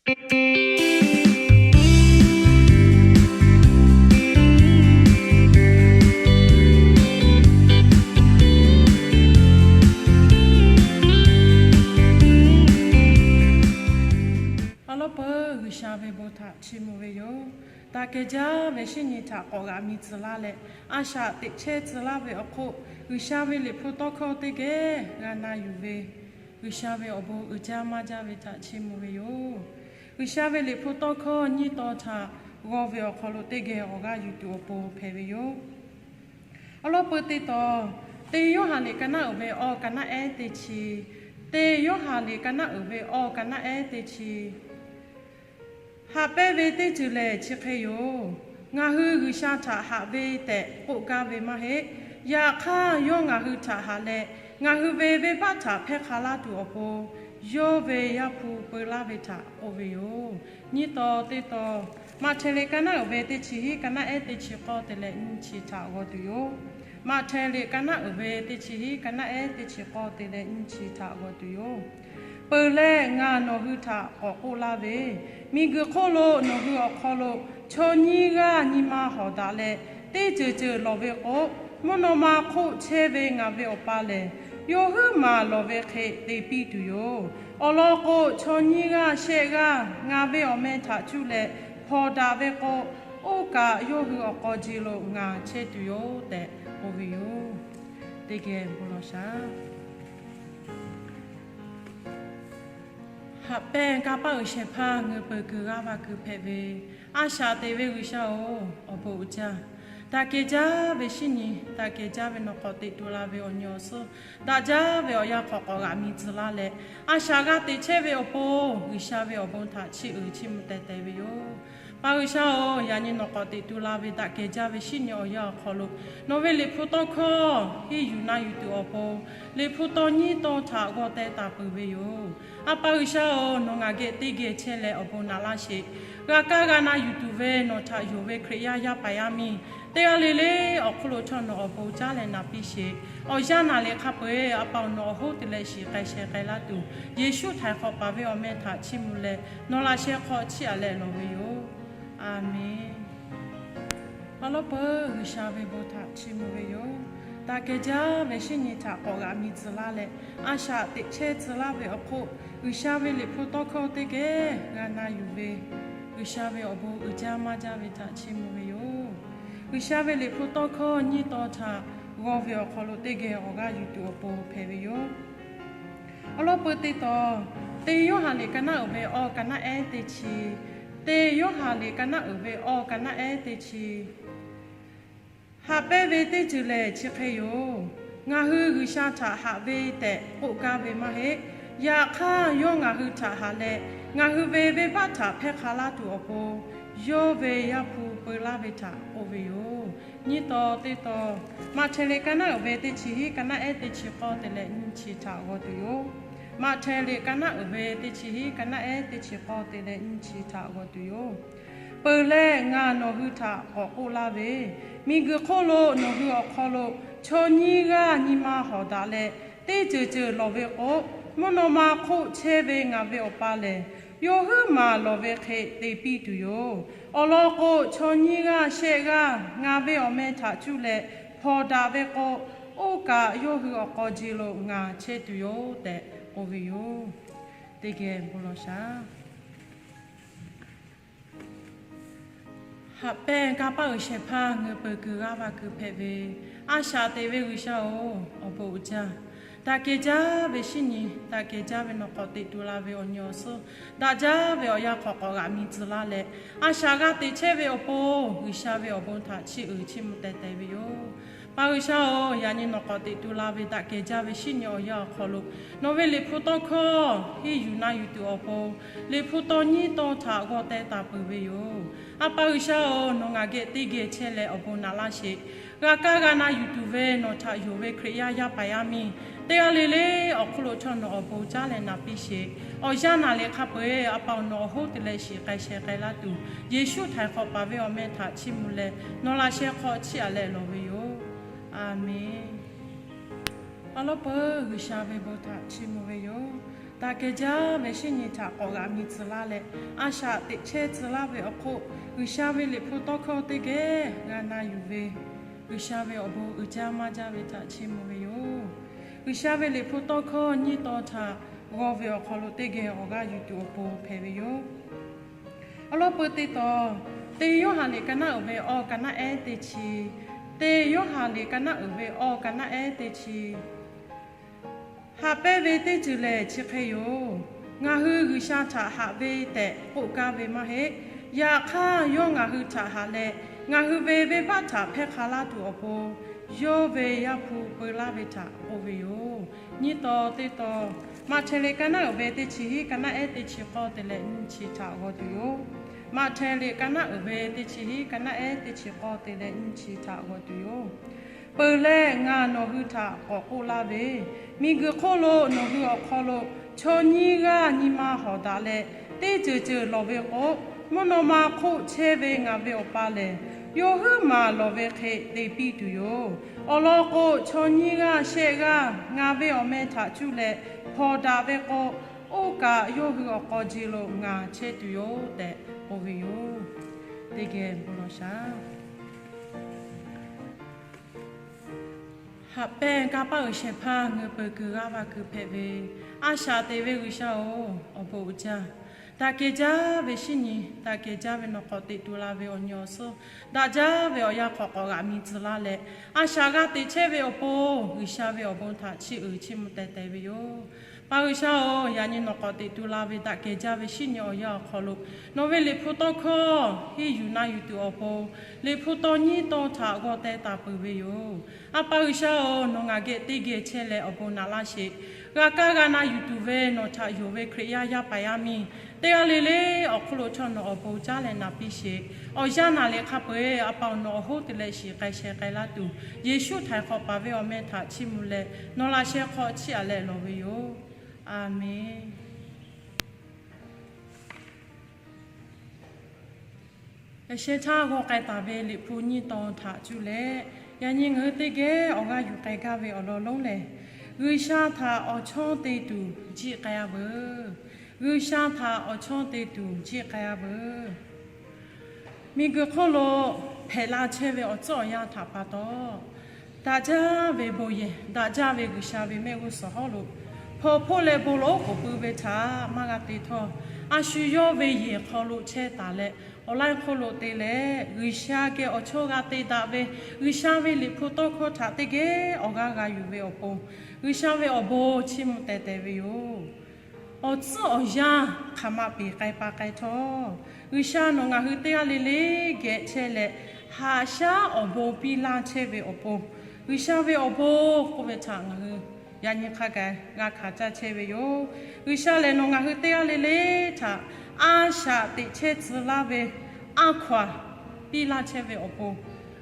Awˬ lawn peuˬ G'uiˬsha ve bon htaꞈ chiˇ mvuh ve yoˬ. Daꞈ kehˬ jaˇ ve shinˉ nyi htaꞈ k'awꞈ g'aꞈ mi tcuh laˇ leh, a shaꞈ teꞈ chehˇ tcuh laˇ ve awˬ hk'oˆ, G'uiˬsha ve liꞈ hpu tawˇ hkawˇ teˇ geh g'a na yuˬ ve, G'uiˬsha ve awˬ bon uiˍ jaˇ maˇ jaˇ ve htaꞈ chiˇ mvuh ve yoˬ. G'uiˬsha ve liꞈ hpu tawˇ hkawˇ nyiˇ tawn htaꞈ g'aw ve awˬ hk'aw lo teˇ geh awˬ g'aˇ yuˬ tuˬ awˬ pon hpehꞈ ve yoˬ. Awˬ lawn peuˬ teˇ tawn, teˇ Yoˇhanˬ liꞈ ka naˉ uiˍ ve awˬ ka naˉ ehˉ teˇ chi, teˇ Yoˇhanˬ liꞈ ka naˉ uiˍ ve awˬ ka naˉ ehˉ teˇ chi, Haꞈ pehnˇ ve teˇ ceuˬ lehˬ chi hk'e yoˬ. Ngaˬ hui G'uiˬsha htaꞈ haꞈ ve tehꞈ k'oˆ gaˇ ve maˇ heˆ. Yaꞈ hk'aˇ, yawˇ ngaˬ hui htaꞈ haꞈ leh, ngaˬ hui ve venˇbaˆ htaꞈ hpehˇ hk'a laˇ tuˬ awˬ pon, yawˇ ve Yaˇ hpu peu laˇ ve htaꞈ k'oˆ ve yoˬ. Nyiˇ tawn teˇ tawn, Maꞈhtehˍ liꞈ ka naˉ uiˍ ve teˇ chi hiˉ ka naˉ ehˉ teˇ chi k'awˇ te leh nyiˇ chi htaꞈ g'aw tuˬ yoˬ. Maꞈhtehˍ liꞈ ka naˉ uiˍ ve teˇ chi hiˉ ka naˉ ehˉ teˇ chi k'awˇ te leh nyiˇ chi htaꞈ g'aw tuˬ yoˬ. Peuˬ leh, ngaˬ nawˬ hui htaꞈ k'awꞈ k'oˆ laˇ ve, miˬguiˬ hk'oˆ lo nawˬ hui awˬ hk'aw lo chaw nyiˇ g'aˇ nyi ma hawˍ daꞈ leh, teˇ ceuˬ ceuˬ lawˬ ve k'o, mvuhˇ naw ma hk'oˆ chehˇ ve ngaˬ ve Awˬ pa lehˬ, yawˇ huiˉ maˬ lawˬ ve hk'e te piˇ tuˬ yoˬ. Awˬ lawn k'o, chaw nyiˇ g'aˇ shehˆ g'aˇ ngaˬ ve awˬ meh htaꞈ cuˇ leh hawˍ daꞈ ve k'o, oˇ kaꞈ yawˇ hui awˬ k'aw ji lo ngaˬ chehˇ tuˬ yoˬ tehꞈ k'oˆ ve yoˬ. Teˇ geh bon lawˬ shaˍ. Haꞈ pehnˇ kanˇ paˆ uiˍ shehˍ hpaˇ ngeu peuˬ kuiˬ g'aˇ va kuiˬ hpehꞈ ve, a shaꞈ teꞈ ve G'uiˬsha-oˬ, awˬ bon uiˍ jaˇ. Daꞈ kehˬ jaˇ ve shinˉ nyi, daꞈ kehˬ jaˇ ve nawˬ k'awꞈ teꞈ tu la ve awˬ nyi awˬ suhˉ, daꞈ jaˇ ve awˬ yanˇ hk'awꞈ k'awꞈ g'aꞈ mi tcuh laˇ leh, a shaꞈ g'a teꞈ chehˇ ve awˬ pon G'uiˬsha ve awˬ bon htaꞈ chiˇ uiˍ chiˇ mvuh teh teh ve yoˬ. Paˍ G'uiˬsha-oˬ, yaꞈ nyi nawˬ k'awꞈ teꞈ tu la ve daꞈ kehˬ jaˇ ve shinˉ nyi awˬ yanˇ awˬ hk'aw lo, nawˬ ve liꞈ hpu tawˇ hkawˇ henˇ yuˬ na yuˬ tuˬ awˬ pon, liꞈ hpu tawˇ nyiˇ tawˇ htaꞈ g'aw teh taˍ peuˬ ve yoˬ. A pa G'uiˬsha-oˬ, nawˬ ngaˬ geh teˇ geh chehˇ leh awˬ bon naꞈ laˇ sheˍ. G'a kaˇ g'a na yuˬ tuˬ ve nawˬ htaꞈ yonˍ ve Hkriꞈ yaˇ yaˇ paˍ yaˇ miˇ teˇ g'aˇ le le awˬ hk'oˆ lo htawˇ nawˬ awˬ bon caˉ leh naꞈ piˇ sheˍ. Awˬ yanˇ naˬ liꞈ hk'a peu-eˬ a pa-oˬ, nawˬ awˬ hoˉ te leh shiˍ k'ai sheh k'ai laˇ tuˬ, Yeˍsuˆ htaiˍ hk'awꞈ paˍ ve awˬ meh htaꞈ chiˇ mvuh leh, nawˬ laꞈ sheh hk'aw chiˇ aꞈ leh lawˬ ve yoˬ. A menˍ. Awˬ lawn peuˬ G'uiˬsha ve bon htaꞈ chiˇ mvuh ve yoˬ. Daꞈ kehˬ jaˇ ve shinˉ nyi htaꞈ k'awꞈ g'aꞈ mi tcuh laˇ leh, a shaꞈ teꞈ chehˇ tcuh laˇ ve awˬ hk'oˆ, G'uiˬsha ve liꞈ hpu tawˇ hkawˇ teˇ geh g'a na yuˬ ve, G'uiˬsha ve awˬ bon uiˍ jaˇ maˇ jaˇ ve htaꞈ chiˇ mvuh ve yoˬ. G'uiˬsha ve liꞈ hpu tawˇ hkawˇ nyiˇ tawn htaꞈ g'aw ve awˬ hk'aw lo teˇ geh awˬ g'aˇ yuˬ tuˬ awˬ pon hpehꞈ ve yoˬ. Awˬ lawn peuˬ teˇ tawn, teˇ Yoˇhanˬ liꞈ ka naˉ uiˍ ve awˬ ka naˉ ehˉ teˇ chi, teˇ Yoˇhanˬ liꞈ ka naˉ uiˍ ve awˬ ka naˉ ehˉ teˇ chi, Haꞈ pehnˇ ve teˇ ceuˬ lehˬ chi hk'e yoˬ. Ngaˬ hui G'uiˬsha htaꞈ haꞈ ve tehꞈ k'oˆ gaˇ ve maˇ heˆ. Yaꞈ hk'aˇ, yawˇ ngaˬ hui htaꞈ haꞈ leh, ngaˬ hui ve venˇbaˆ htaꞈ hpehˇ hk'a laˇ tuˬ awˬ pon, yawˇ ve Yaˇ hpu peu laˇ ve htaꞈ k'oˆ ve yoˬ. Nyiˇ tawn teˇ tawn, Maꞈhtehˍ liꞈ ka naˉ uiˍ ve teˇ chi hiˉ ka naˉ ehˉ teˇ chi k'awˇ te leh nyiˇ chi htaꞈ g'aw tuˬ yoˬ. Maꞈhtehˍ liꞈ ka naˉ uiˍ ve teˇ chi hiˉ ka naˉ ehˉ teˇ chi k'awˇ te leh nyiˇ chi htaꞈ g'aw tuˬ yoˬ. Peuˬ leh, ngaˬ nawˬ hui htaꞈ k'awꞈ k'oˆ laˇ ve, miˬguiˬ hk'oˆ lo nawˬ hui awˬ hk'aw lo chaw nyiˇ g'aˇ nyi ma hawˍ daꞈ leh, teˇ ceuˬ ceuˬ lawˬ ve k'o, mvuhˇ naw ma hk'oˆ chehˇ ve ngaˬ ve Awˬ pa lehˬ, yawˇ huiˉ maˬ lawˬ ve hk'e te piˇ tuˬ yoˬ. Awˬ lawn k'o, chaw nyiˇ g'aˇ shehˆ g'aˇ ngaˬ ve awˬ meh htaꞈ cuˇ leh hawˍ daꞈ ve k'o, oˇ kaꞈ yawˇ hui awˬ k'aw ji lo ngaˬ chehˇ tuˬ yoˬ tehꞈ k'oˆ ve yoˬ. Teˇ geh bon lawˬ shaˍ. Haꞈ pehnˇ kanˇ paˆ uiˍ shehˍ hpaˇ ngeu peuˬ kuiˬ g'aˇ va kuiˬ hpehꞈ ve, a shaꞈ teꞈ ve G'uiˬsha-oˬ, awˬ bon uiˍ jaˇ. Daꞈ kehˬ jaˇ ve shinˉ nyi, daꞈ kehˬ jaˇ ve nawˬ k'awꞈ teꞈ tu la ve awˬ nyi awˬ suhˉ, daꞈ jaˇ ve awˬ yanˇ hk'awꞈ k'awꞈ g'aꞈ mi tcuh laˇ leh, a shaꞈ g'a teꞈ chehˇ ve awˬ pon G'uiˬsha ve awˬ bon htaꞈ chiˇ uiˍ chiˇ mvuh teh teh ve yoˬ. Paˍ G'uiˬsha-oˬ, yaꞈ nyi nawˬ k'awꞈ teꞈ tu la ve daꞈ kehˬ jaˇ ve shinˉ nyi awˬ yanˇ awˬ hk'aw lo, nawˬ ve liꞈ hpu tawˇ hkawˇ henˇ yuˬ na yuˬ tuˬ awˬ pon, liꞈ hpu tawˇ nyiˉ tawˇ htaꞈ g'aw teh taˍ peuˬ ve yoˬ. A pa G'uiˬsha-oˬ, nawˬ ngaˬ geh teˇ geh chehˇ leh awˬ bon naꞈ laˇ sheˍ. G'a kaˇ g'a na yuˬ tuˬ ve nawˬ htaꞈ yonˍ ve Hkriꞈ yaˇ yaˇ paˍ yaˇ miˇ teˇ g'aˇ le le awˬ hk'oˆ lo htawˇ nawˬ awˬ bon caˉ leh naꞈ piˇ sheˍ. Awˬ yanˇ naˬ liꞈ hk'a peu-eˬ a pa-oˬ, nawˬ awˬ hoˉ te leh shiˍ k'ai sheh k'ai laˇ tuˬ, Yeˍsuˆ htaiˍ hk'awꞈ paˍ ve awˬ meh htaꞈ chiˇ mvuh leh, nawˬ laꞈ sheh hk'aw chiˇ aꞈ leh lawˬ ve yoˬ. A menˍ. Awˬ lawn peuˬ G'uiˬsha ve bon htaꞈ chiˇ mvuh ve yoˬ. Daꞈ kehˬ jaˇ ve shinˉ nyi htaꞈ k'awꞈ g'aꞈ mi tcuh laˇ leh, a shaꞈ teꞈ chehˇ tcuh laˇ ve awˬ hk'oˆ, G'uiˬsha ve Liꞈ hpu tawˇ hkawˇ teˇ geh g'a na yuˬ ve, G'uiˬsha ve awˬ bon uiˍ jaˇ maˇ jaˇ ve htaꞈ chiˇ mvuh ve yoˬ. G'uiˬsha ve Liꞈ hpu tawˇ hkawˇ nyiˇ tawn htaꞈ g'aw ve awˬ hk'aw lo teˇ geh awˬ g'aˇ yuˬ tuˬ awˬ pon hpehꞈ ve yoˬ. Awˬ lawn peu teˇ tawn, teˇ Yoˇhanˬ liꞈ ka naˆ uiˍ ve awˇ ka naˆ ehˉ teˇ chi, teˇ Yoˇhanˬ liꞈ ka naˆ uiˍ ve awˇ ka naˆ ehˉ teˇ chi. Haꞈ pehnˇ ve teˇ ceuˬ lehˬ chi hk'e yoˬ. Ngaˬ hui G'uiˬsha htaꞈ haꞈ ve tehꞈ k'oˆ gaˇ ve maˇ heˆ. Yaꞈ hk'aˇ, yawˇ ngaˬ hui htaꞈ haꞈ leh, ngaˬ hui ve venˇbaˆ htaꞈ hpehˇ hk'a laˇ tuˬ awˬ pon, yawˇ ve Yaˇ hpu peu laˇ ve htaꞈ k'oˆ ve yoˬ. Nyiˇ tawn teˇ tawn, Maꞈhtehˍ liꞈ ka naˆ uiˍ ve teˇ chi hiˉ ka naˆ ehˉ teˇ chi k'awˇ te leh nyiˇ chi htaꞈ g'aw tuˬ yoˬ. Maꞈhtehˍ liꞈ ka naˆ uiˍ ve teˇ chi hiˉ ka naˆ ehˉ teˇ chi k'awˇ te leh nyiˇ chi htaꞈ g'aw tuˬ yoˬ. Peuˬ leh, ngaˬ nawˬ hui htaꞈ k'awꞈ k'oˆ laˇ ve, miˬguiˬ hk'oˆ lo nawˬ hui awˬ hk'aw lo chaw nyiˇ g'aˇ nyi ma hawˍ daꞈ leh, teˇ ceuˬ ceuˬ lawˬ ve k'o, mvuhˇ naw ma hk'oˆ chehˇ ve ngaˬ ve Awˬ pa lehˬ, yawˇ huiˉ maˬ lawˬ ve hk'e te piˇ tuˬ yoˬ. Awˬ lawn k'o, chaw nyiˇ g'aˇ shehˆ g'aˇ ngaˬ ve awˬ meh htaꞈ cuˇ leh hawˍ daꞈ ve k'o, oˇ kaꞈ yawˇ hui awˬ k'aw ji lo ngaˬ chehˇ tuˬ yoˬ tehꞈ k'oˆ ve yoˬ. Teˇ geh bon lawˬ shaˍ. Haꞈ pehnˇ kanˇ paˆ uiˍ shehˍ hpaˇ ngeu peuˬ kuiˬ g'aˇ va kuiˬ hpehꞈ ve, a shaꞈ teꞈ ve G'uiˬsha-oˬ, awˬ bon uiˍ jaˇ. Daꞈ kehˬ jaˇ ve shinˉ nyi, daꞈ kehˬ jaˇ ve nawˬ k'awꞈ teꞈ tu la ve awˬ nyi awˬ suhˉ, daꞈ jaˇ ve awˬ yanˇ hk'awꞈ k'awꞈ g'aꞈ mi tcuh laˇ leh, a shaꞈ g'a teꞈ chehˇ ve awˬ pon G'uiˬsha ve awˬ bon htaꞈ chiˇ uiˍ chiˇ mvuh teh teh ve yoˬ. Pa G'uiˬsha-oˬ, yaꞈ nyi nawˬ k'awꞈ teꞈ tu la ve daꞈ kehˬ jaˇ ve shinˉ nyi awˬ yanˇ awˬ hk'aw lo, nawˬ ve Liꞈ hpu tawˇ hkawˇ henˇ yuˬ na yuˬ tuˬ awˬ pon, Liꞈ hpu tawˇ nyiˇ tawˇ htaꞈ g'aw teh taˍ peuˬ ve yoˬ. A pa G'uiˬsha-oˬ, nawˬ ngaˬ geh teˇ geh chehˇ leh awˬ bon naꞈ laˇ sheˍ. G'a kaˇ g'a na yuˬ tuˬ ve nawˬ htaꞈ yonˍ ve Hkriꞈ yaˇ yaˇ paˍ yaˇ miˇ teˇ g'aˇ le le awˬ hk'oˆ lo chaw nawˬ awˬ bon caˉ leh naˍ piˇ sheˍ. Awˬ yanˇ naˍ liꞈ hk'a peu-eˬ a pa awˬ nawˬ awˬ hoˉ te leh shiˍ k'ai sheh k'ai laˇ tuˬ, Yeˍsuˆ htaiˍ hk'awꞈ paˍ ve awˬ meh htaꞈ chiˇ mvuh leh nawˬ laꞈ sheh hk'aw chiˇ aꞈ leh lawˬ ve yoˬ. A menˬ. Yaꞈ sheh htaˇ g'aw k'ai taˍ ve Liꞈ hpu nyiˇ tawn htaꞈ cuˇ leh, yaꞈ nyi ngaˬ hui teˇ geh awˬ g'aˇ yuˬ k'ai gaˇ ve awˬ lawn lonˉ lehˬ, G'uiˬsha htaꞈ awˬ chawˇ te tuˬ jiˆ k'ai-a veuˬ. G'uiˬsha htaꞈ awˬ chawˇ te tuˬ jiˆ k'ai-a veuˬ. Miˬguiˬ hk'oˆ lo hpehꞈ la chehˇ ve awˬ tcuhˉ awˬ yanˇ htaꞈ pa taw, daꞈ jaˇ ve bon yehˬ, daꞈ jaˇ ve G'uiˬsha ve mehˆ g'uˇ suhˍ hawˉ lo hpawnˬ hpoˆ leh bon lonˉ k'oˍ pui ve htaꞈ maˇ g'a te htawˇ, a shu yawˇ ve yehˬ hk'aw lo chehˇ taˍ leh, awˬ laiˉ hk'oˆ lo te leh G'uiˬsha geh awˬ chawˇ g'a te daꞈ ve, G'uiˬsha ve Liꞈ hpu tawˇ hkawˇ htaꞈ teˇ geh awˬ g'aˇ g'a yuˬ ve awˬ pon, G'uiˬsha ve awˬ bon chiˇ mvuh teh teh ve yoˬ. Awˬ tcuhˉ awˬ yanˇ hk'aˬ ma peˍ k'ai pa k'ai htawˇ, G'uiˬsha nawˬ ngaˬ hui teˇ g'aˇ le le geh chehˇ leh, haꞈ shaˉ awˬ bon piˇ laˇ chehˇ ve awˬ pon, G'uiˬsha ve awˬ bon k'oˆ ve htaꞈ ngaˬ hui yaꞈ nyi hk'a gaˬ g'a hkanˍ caˇ chehˇ ve yoˬ. G'uiˬsha lehˬ nawˬ ngaˬ hui teˇ g'aˇ le le htaꞈ a shaꞈ teꞈ chehˇ tcuh laˇ ve a hkaw-anˬ piˇ laˇ chehˇ ve awˬ pon,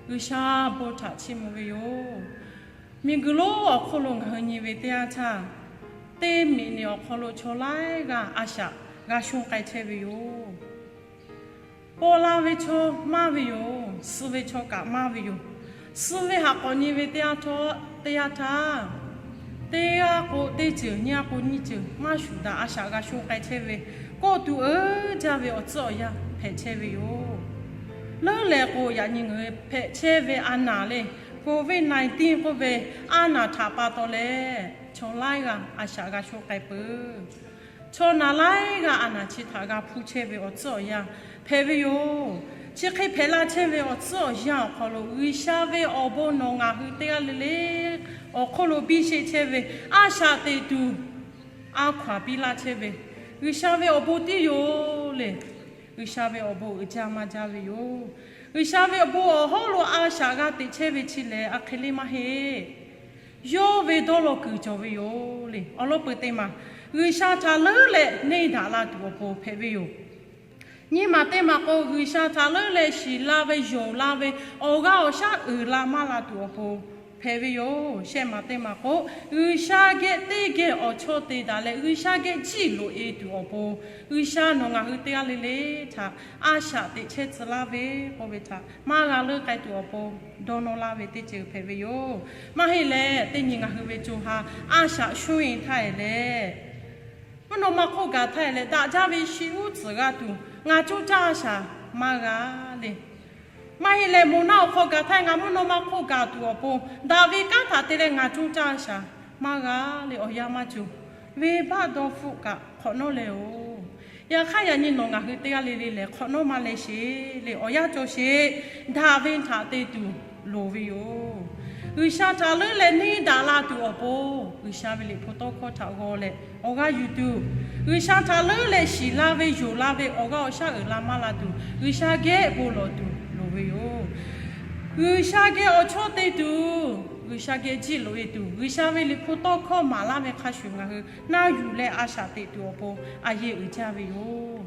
G'uiˬsha bon htaꞈ chiˇ mvuh ve yoˬ. Miˬguiˬ lonˉ awˬ hk'oˆ lo ngaˬ hui nyi ve teˇ yanˇ htaˇ, teˇ miꞈ niꞈ awˬ hk'aw lo chaw laiˉ g'aˇ a shaꞈ g'a shonˇ k'ai chehˇ ve yoˬ. Paw la ve chaw maˇ ve yoˬ. Suh ve chaw kaꞈ maˇ ve yoˬ. Suh ve haꞈ k'awꞈ nyi ve teˇ yanˇ htawˇ, teˇ yanˇ htaˇ, teˇ g'aˇ k'o teˇ ceuˬ, nyiˇ g'aˇ k'o nyiˇ ceuˬ maˇ shuˍ daꞈ a shaꞈ g'a shonˇ k'ai chehˇ ve, kawˆ tuˬ uiˍ jaˇ ve awˬ tcuhˉ awˬ yanˇ hpehꞈ chehˇ ve yoˬ. Leuˉ leh k'o, yaꞈ nyi ngaˬ hui hpehꞈ chehˇ ve a naˬ le, Covid nineteen k'oˆ ve a naˬ htaꞈ pa taw leh, chaw laiˉ g'aˇ a shaꞈ g'a shonˇ k'ai peuˬ. Chaw naˬ laiˉ g'aˇ a naˬ chi htaꞈ g'a hpuˇ chehˇ ve awˬ tcuhˉ awˬ yanˇ hpehꞈ ve yoˬ. Chi hk'e hpehꞈ la chehˇ ve awˬ tcuhˉ awˬ yanˇ awˬ hk'aw lo, G'uiˬsha ve awˬ bon nawˬ ngaˬ hui teˇ g'aˇ le le awˬ hk'oˆ lo biˇ sheˆ chehˇ ve, a shaꞈ teꞈ tuˬ a hkaw-anˬ piˇ laˇ chehˇ ve, G'uiˬsha ve awˬ bon tiˉ yoˬ le. G'uiˬsha ve awˬ bon uiˍ jaˇ maˇ jaˇ ve yoˬ. G'uiˬsha ve awˬ bon awˬ hawˉ lo a shaꞈ g'a teꞈ chehˇ ve chi lehˬ, a hk'e le maˇ heˆ. Yawˇ ve dawˇ law kuiˬ cawˬ ve yoˬ le. Awˬ lawn peuˬ teˇ maˬ, G'uiˬsha htaꞈ leuˉ leh neˇ daꞈ la tuˬ awˬ pon hpehꞈ ve yoˬ. Nyiˇ maˬ teˇ maˬ k'o, G'uiˬsha htaꞈ leuˉ leh shiˍ la ve, yonˍ la ve, awˬ g'aˇ awˬ shaˉ uiˍ la maˇ la tuˬ awˬ pon hpehꞈ ve yoˬ. Shehˆ maˬ teˇ maˬ k'o, G'uiˬsha geh teˇ geh awˬ chawˇ te daꞈ leh, G'uiˬsha geh jiˆ loꞈ-e tuˬ awˬ pon, G'uiˬsha nawˬ ngaˬ hui teˇ g'aˇ le le htaꞈ a shaꞈ teꞈ chehˇ tcuh laˇ ve k'oˆ ve htaꞈ maˇ g'a leuˉ k'ai tuˬ awˬ pon dawˇ nawˇ laˇ ve teˇ ceuˬ hpehꞈ ve yoˬ. Maˇ heˆ leh, teˇ nyi ngaˬ hui ve co ha a shaꞈ shonˇ-e htaˇ e leh, mvuhˇ naw ma hk'oˆ gaˬ htaˇ leh daꞈ jaˇ ve shi uˉ tcuhˍ g'a tuˬ ngaˬ coˇ caˇ shaˍ maˇ g'a le. Maˇ heˆ leh, moˬ naˆ awˬ hk'aw gaˬ htaˇ ngaˬ mvuhˇ naw ma hk'oˆ gaˬ tuˬ awˬ pon daꞈ ve kanˉ htaꞈ te leh ngaˬ coˇ caˇ shaˍ maˇ g'a le. Awˬ yanˇ maˇ cawˬ, venˇbaˆ dawˇ hpfuhˆ kaꞈ hk'awꞈ nawˉ leh-oˬ. Yaꞈ hk'aˇ, yaꞈ nyi nawˬ ngaˬ hui teˇ g'aˇ le le lehˬ hk'awꞈ nawˉ maˇ leh sheˍ le. Awˬ yanˇ cawˬ sheˍ, daꞈ ve htaꞈ te tuˬ loˍ ve yoˬ. G'uiˬsha htaꞈ leuˉ leh neˇ daꞈ la tuˬ awˬ pon, G'uiˬsha ve Liꞈ hpu tawˇ hkawˇ htaꞈ g'aw leh awˬ g'aˇ yuˬ tuˬ, G'uiˬsha htaꞈ leuˉ leh shiˍ la ve yonˍ la ve awˬ g'aˇ awˬ shaˉ uiˍ la maˇ la tuˬ, G'uiˬsha geh bon lawˬ tuˬ loˍ ve yoˬ. G'uiˬsha geh awˬ chawˇ te tuˬ, G'uiˬsha geh jiˇ loꞈ-e tuˬ, G'uiˬsha ve Liꞈ hpu tawˇ hkawˇ maˍ laˇ ve hk'a shuˍ ngaˬ hui naˆ yuˬ leh a shaꞈ teꞈ tuˬ awˬ pon a yehˬ uiˍ jaˇ ve yoˬ.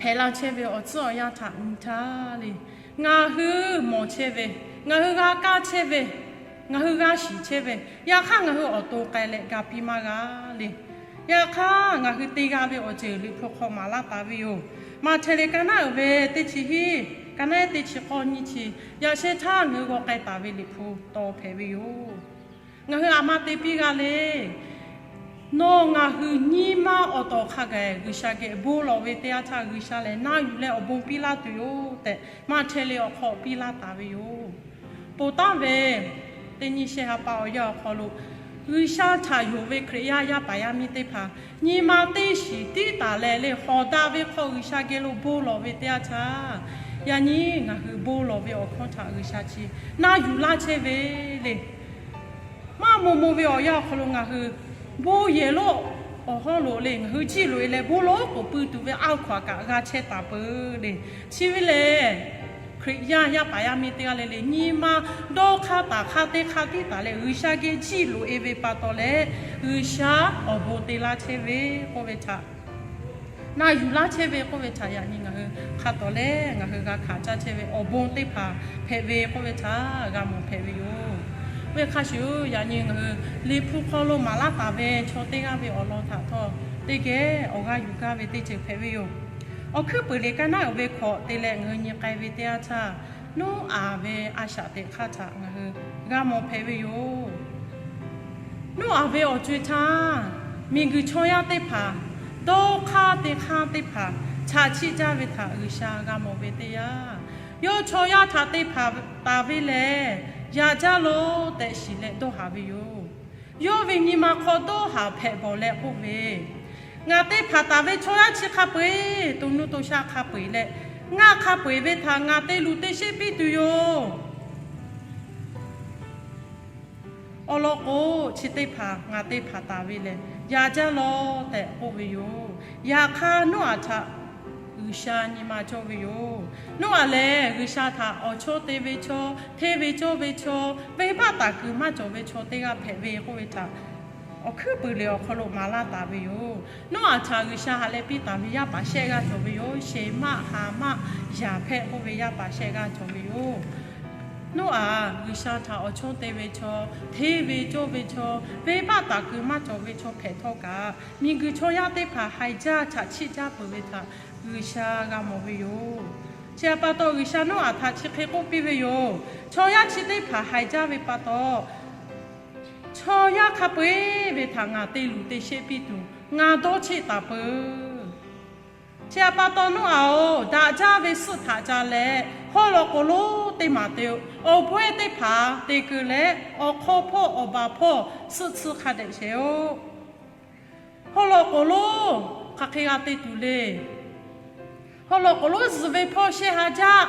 Hpehꞈ la chehˇ ve awˬ tcuhˉ awˬ yanˇ htaꞈ nyi htaˇ le, ngaˬ hui mawˬ chehˇ ve, ngaˬ hui g'a kaˇ chehˇ ve, ngaˬ hui g'a shiˍ chehˇ ve, yaꞈ hk'aˇ ngaˬ hui awˬ to k'ai leh ga piˇ maˇ g'a le. Yaꞈ hk'aˇ, ngaˬ hui te g'a ve awˬ ceuˬ Liꞈ hpu hk'aw maˍ laˇ taˍ ve yoˬ. Maꞈhtehˍ lehˬ ka naˉ uiˍ ve teˇ chi hiˉ, ka naˉ teˇ chi k'awˇ nyiˇ chi, yaꞈ sheh htaˇ ngaˬ hui g'aw k'ai taˍ ve Liꞈ hpu taw hpehꞈ ve yoˬ. Ngaˬ hui aˬ ma te piˇ g'a le. Nawˬ ngaˬ hui nyi ma awˬ tawˍ hk'a gaˬ G'uiˬsha geh bon lawˬ ve teˇ yanˇ htaˇ, G'uiˬsha lehˬ naˆ yuˬ leh awˬ bon piˇ laˇ tuˬ yoˬ tehꞈ, Maꞈhtehˍ lehˬ awˬ hk'aw piˇ laˇ taˍ ve yoˬ. Ponˬ taˍ ve teˇ nyi shehˆ ha pa awˬ yanˇ awˬ hk'aw lo, G'uiˬsha htaꞈ yonˍ ve Hkriꞈ yaˇ yaˇ paˍ yaˇ miˇ teˇ hpaˍ nyi ma teˇ shiˍ tiˉ taˍ leh le, hawˍ daꞈ ve hk'aw G'uiˬsha geh lo bon lawˬ ve teˇ yanˇ htaˇ, yaꞈ nyi ngaˬ hui bon lawˬ ve awˬ hkawˇ htaꞈ G'uiˬsha chi naˆ yuˬ laˇ chehˇ ve le. Maˇ maw maw ve awˬ yanˇ awˬ hk'aw lo ngaˬ hui bon yehˬ lonˉ awˬ hawˉ lo le, ngaˬ hui jiˇ loꞈ-e leh bon lawˬ k'oˍ pui tuˬ ve a hkaw-anˬ kaꞈ g'a chehˇ taˍ peuˬ le. Chi ve lehˬ, Hkriꞈ yaˇ yaˇ paˍ yaˇ miˇ teˇ g'aˇ le le nyi ma dawˇ hk'aˇ taˍ hk'aˇ teˇ hk'aˇ tiˉ taˍ leh G'uiˬsha geh jiˇ loꞈ-e ve pa taw leh, G'uiˬsha awˬ bon te laˇ chehˇ ve k'oˆ ve htaꞈ, naˆ yuˬ laˇ chehˇ ve k'oˆ ve htaꞈ yaꞈ nyi ngaˬ hui hk'a tawˍ leh ngaˬ hui g'a hkanˍ caˇ chehˇ ve awˬ bon teˇ hpaˍ hpehꞈ ve k'oˆ ve htaꞈ g'a mawˬ hpehꞈ ve yoˬ. Oˇ ve hk'a shuˍ, yaꞈ nyi ngaˬ hui Liꞈ hpu hk'aw lo maˍ laˇ taˍ ve chaw teˇ g'aˇ ve awˬ lawn htaꞈ htawˇ, teˇ geh awˬ g'aˇ yuˬ gaˇ ve teˇ ceuˬ hpehꞈ ve yoˬ. Awˬ hkuiˉ puiˍ lehˬ ka naˉ uiˍ ve hkawꞈ te leh ngaˬ hui nyi k'ai ve teˇ yanˇ htaˇ, Noˉaꞈ ve a shaꞈ teꞈ hk'aˇ htaꞈ ngaˬ hui g'a mawˬ hpehꞈ ve yoˬ. Noˉaꞈ ve awˬ co-e htaˇ, miˬguiˬ chaw yaˇ teˇ hpaˍ dawˇ hk'aˇ te hk'aˇ teˇ hpaˍ chaꞈ chiˆ jaˇ ve htaꞈ G'uiˬsha g'a mawˬ ve teˇ yanˇ, yawˇ chaw yaˇ htaꞈ te hpanˍ taˍ ve lehˬ, yaꞈ jaˇ lawˬ tehꞈ shiˍ leh dawˇ haˍ ve yoˬ. Yawˇ ve nyi ma hk'aw dawˇ haˍ hpehꞈ bawˬ leh k'oˆ ve, Ngaˬ te hpanˍ taˍ ve chaw yaˇ chi hk'a peu-eˬ, to nuˇ to shaˆ hk'a peu-eˬ leh, ngaˬ hk'a peu-eˬ ve htaꞈ ngaˬ te luˬ te sheˆ piˇ tuˬ yoˬ. Awˬ lawn k'o, chi teˇ hpaˍ ngaˬ te hpanˍ taˍ ve lehˬ, yaꞈ jaˇ lawˬ tehꞈ k'oˆ ve yoˬ. Yaꞈ hk'aˇ, Noˉaꞈ htaꞈ G'uiˬsha nyi ma cawˇ ve yoˬ. Noˉaꞈ lehˬ, G'uiˬsha htaꞈ awˬ chawˇ te ve chaw, hteˇ ve cawˇ ve chaw, venˇbaˆ taˍ kuiˬ maˇ cawˬ ve chaw teˇ g'aˇ hpehꞈ ve k'oˆ ve htaꞈ awˬ hkuiˉ puiˍ lehˬ awˬ hk'aw lo maˍ laˇ taˍ ve yoˬ. Noˉaꞈ htaꞈ G'uiˬsha ha leh piˇ taˍ ve yaˇ paˍ shehˆ g'aˇ cawˬ ve yoˬ. Sheˍ maˆ, Haˍ maˆ, Yaˍhpehˆ k'oˆ ve yaˇ paˍ shehˆ g'aˇ cawˬ ve yoˬ. Noˉaꞈ G'uiˬsha htaꞈ awˬ chawˇ te ve chaw, hteˇ ve cawˇ ve chaw, venˇbaˆ taˍ kuiˬ maˇ cawˬ ve chaw hpehꞈ htawˇ kaꞈ, miˬguiˬ chaw yaˇ teˇ hpaˍ haiˬ jaˇ chaꞈ chiˆ jaˇ peuˬ ve htaꞈ G'uiˬsha g'a mawˬ ve yoˬ. Chi htaꞈ pa taw, G'uiˬsha Noˉaꞈ htaꞈ chi hk'e k'oˆ piˇ ve yoˬ. Chaw yaˇ chi teˇ hpaˍ haiˬ jaˇ ve pa taw, chaw yaˇ hk'a peu-eˬ ve htaꞈ ngaˬ te luˬ te sheˆ piˇ tuˬ ngaˬ dawˇ cheˆ taˍ peuˬ. Chi htaꞈ pa taw, Noˉaꞈ-oˬ, daꞈ jaˇ ve suhˆ htaꞈ ca leh, hawˉ law k'oˍ lonˉ teˇ maˬ te-o. Awˬ hpawehˇ teˇ hpaˍ te keu leh, awˬ hk'aw hpawˇ awˬ baˬ hpawˇ suhˆ tsuhˇ hk'a dehꞈ shehˍ-oꞈ. Hawˉ law k'oˍ lonˉ hk'aˬ hk'e g'a te tuˬ le. Hawˉ law k'oˍ lonˉ zuhˬ ve hpawˇ shehˆ ha jaˇ,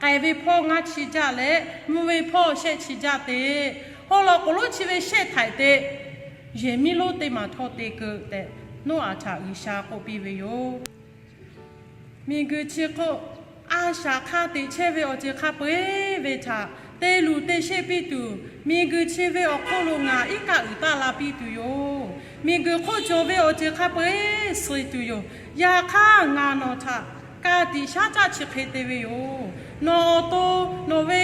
k'ai ve hpawˇ ngaˇ chi jaˇ leh, mvuh ve hpawˇ shehˆ chi jaˇ te. Hawˉ law k'oˍ lonˉ chi ve shehˆ htaiꞈ te, yehˬ miˉ lonˉ teˇ maˬ htawˇ te keu tehꞈ, Noˉaꞈ htaꞈ G'uiˬsha k'oˆ piˇ ve yoˬ. Miˬguiˬ chi hk'oˆ a shaꞈ hk'a teꞈ chehˇ ve awˬ ceuˬ hk'a peu-eˬ ve htaꞈ te luˬ te sheˆ piˇ tuˬ, miˬguiˬ chi ve awˬ hk'oˆ lo ngaˬ iˉ kaˆ uiˍ taˆ la piˇ tuˬ yoˬ. Miˬguiˬ hk'oˆ cawˬ ve awˬ ceuˬ hk'a peu-eˬ suh tuˬ yoˬ. Yaꞈ hk'aˇ, ngaˬ nawˬ htaꞈ ka tiꞈ shaˉ caˆ chi hk'e te ve yoˬ. Nawˬ awˬ to, nawˬ ve